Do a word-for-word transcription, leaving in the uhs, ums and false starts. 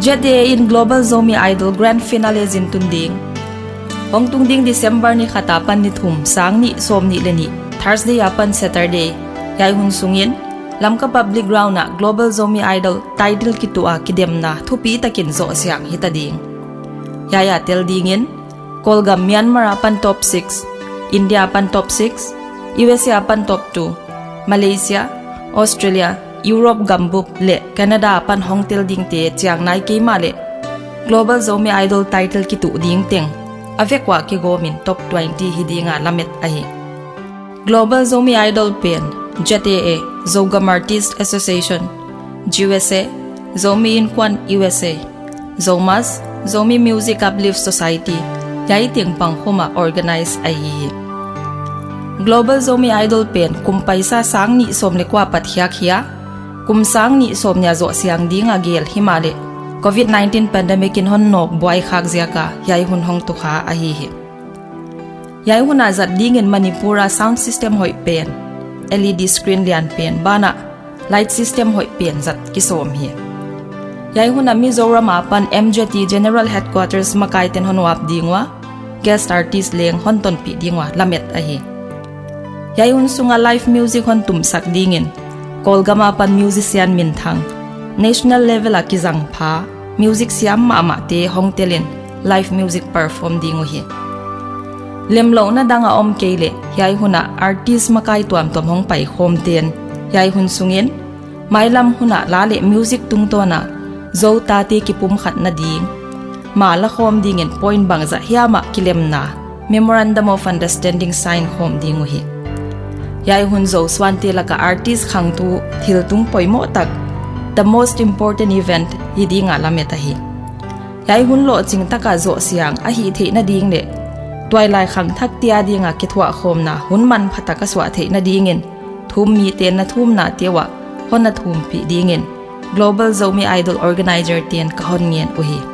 Z A A in Global Zomi Idol Grand Finale zin tun ding. Hong tung ding December ni khat apan ni thum, sang nih sawmnih leh nih, Thursday apan Saturday, hiai hun sungin Lamka Public Ground ah Global Zomi Idol title kituh a kidemna thupi takin zoh siang hita ding. Hiai a tel dingin Kawlgam Myanmar apan top six, India apan top six, U S A apan top two, Malaysia, Australia, Europe gambup leh Canada apan hong tel dingte chiang nai kei mahleh Global Zomi Idol title kituh ding teng a vek uah kigawmin top twenty hi dinga lamet ahi. Global Zomi Idol pen Z A A, Zogam Artist Association, G S A, Zomi Innkuan U S A, Zomas, Zomi Music Uplift Society, hiai teng pangkhawm a organize ahi hi. Global Zomi Idol pen kum paisa sang nih sawm leh kua apat khiak hi a, kum sang nih sawmnih a zoh siang dinga gel himahleh Covid nineteen pandemic in hon nawk buai khak ziaka hiai hun hong tukha ahi hi. Hiai hun a zat dingin Manipur a sound system hoih pen, L E D screen lian pen banah light system hoih pen zat kisawm hi. Hiai hun a Mizoram apan M Z A General Headquarters makaiten hon uap ding ua, guest artist leng hon tonpih ding ua lamet ahi. Hiai hun sunga live music hon tumsak dingin Kawlgam apan musician minthang, national level a kizang pha, music siam mahmahte hong telin live music perform ding uhi. Lemlouhna dang a om kei leh hiai hun ah artist makai tuamtuam hong paikhawmten hiai hun sungin mailam hun ah la leh music tungtawn a Zo tate kipumkhatna ding, mah lakhawm dingin point bangzah hiam ah kilemna, Memorandum of Understanding sign khawm ding uhi. Hiai hun Zo suante laka artist khangtu thiltung poimoh tak, the most important event hi dinga lamet ahi. Hiai hun lohching taka zoh siang a hih theihna ding leh tuailai khangthakte a dinga kithuahkhawmna hun manpha tak a suah theihna dingin thum miten na thumnate uah hon na thumpih dingin Global Zomi Idol organizer ten ka hon ngen uhi.